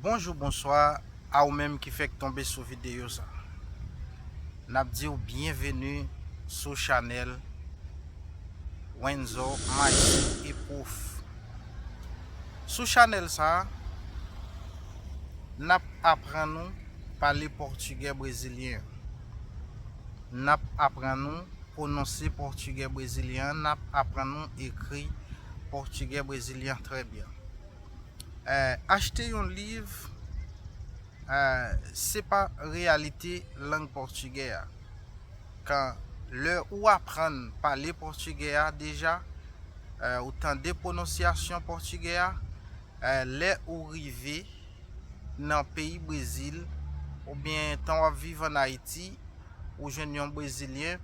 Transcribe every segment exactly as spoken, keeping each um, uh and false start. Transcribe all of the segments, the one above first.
Bonjou, bonswa a ou menm ki fèk tonbe sou videyo sa. N ap di w byenveni sou chanèl Wenzo Maestro e Prof. Sou chanèl sa, n ap aprann ou pale pòtigè brezilyen. N ap aprann ou pwononse pòtigè brezilyen. N ap aprann ou ekri pòtigè brezilyen trè byen. Eh, achte yon liv, eh, se pa reyalite lang pòtigè a. Kan lè ou aprann pale pòtigè a deja, eh, ou tande pwononsyasyon pòtigè a, eh, lè ou rive nan peyi Brezil, oubyen tan w ap viv ann Ayiti, ou jwenn yon brezilyen,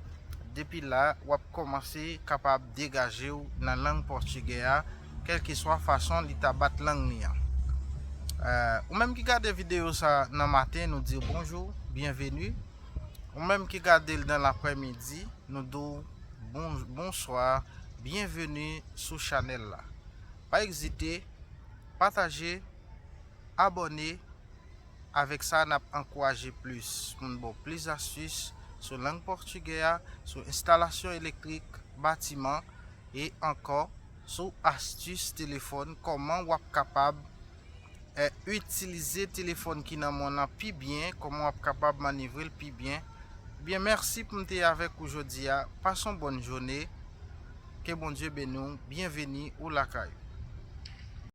depi la, w ap kòmanse kapab degaje w nan lang pòtigè a, kèlkeswa fason li ta bat lang li an. Eh, ou menm ki gade videyo sa nan maten, nou di w bonjou, byenveni. Ou menm ki gade l nan laprèmidi, nou di w bon, bonswa, byenveni sou chanèl la. Pa ezite, pataje, abòne. Avèk sa, n ap ankouraje plis moun ba w plis astis sou lang pòtigè a, sou enstalasyon elektrik, batiman, e ankò sou astis telefòn, kòman w ap kapab, eh, itilize telefòn ki nan men w lan pi byen, kòman w ap kapab manevre l pi byen. Byen, mèsi pou m te avèk ou jodi a. Pase yon bòn jounen. Ke Bondye beni w. Byenveni ou lakay ou.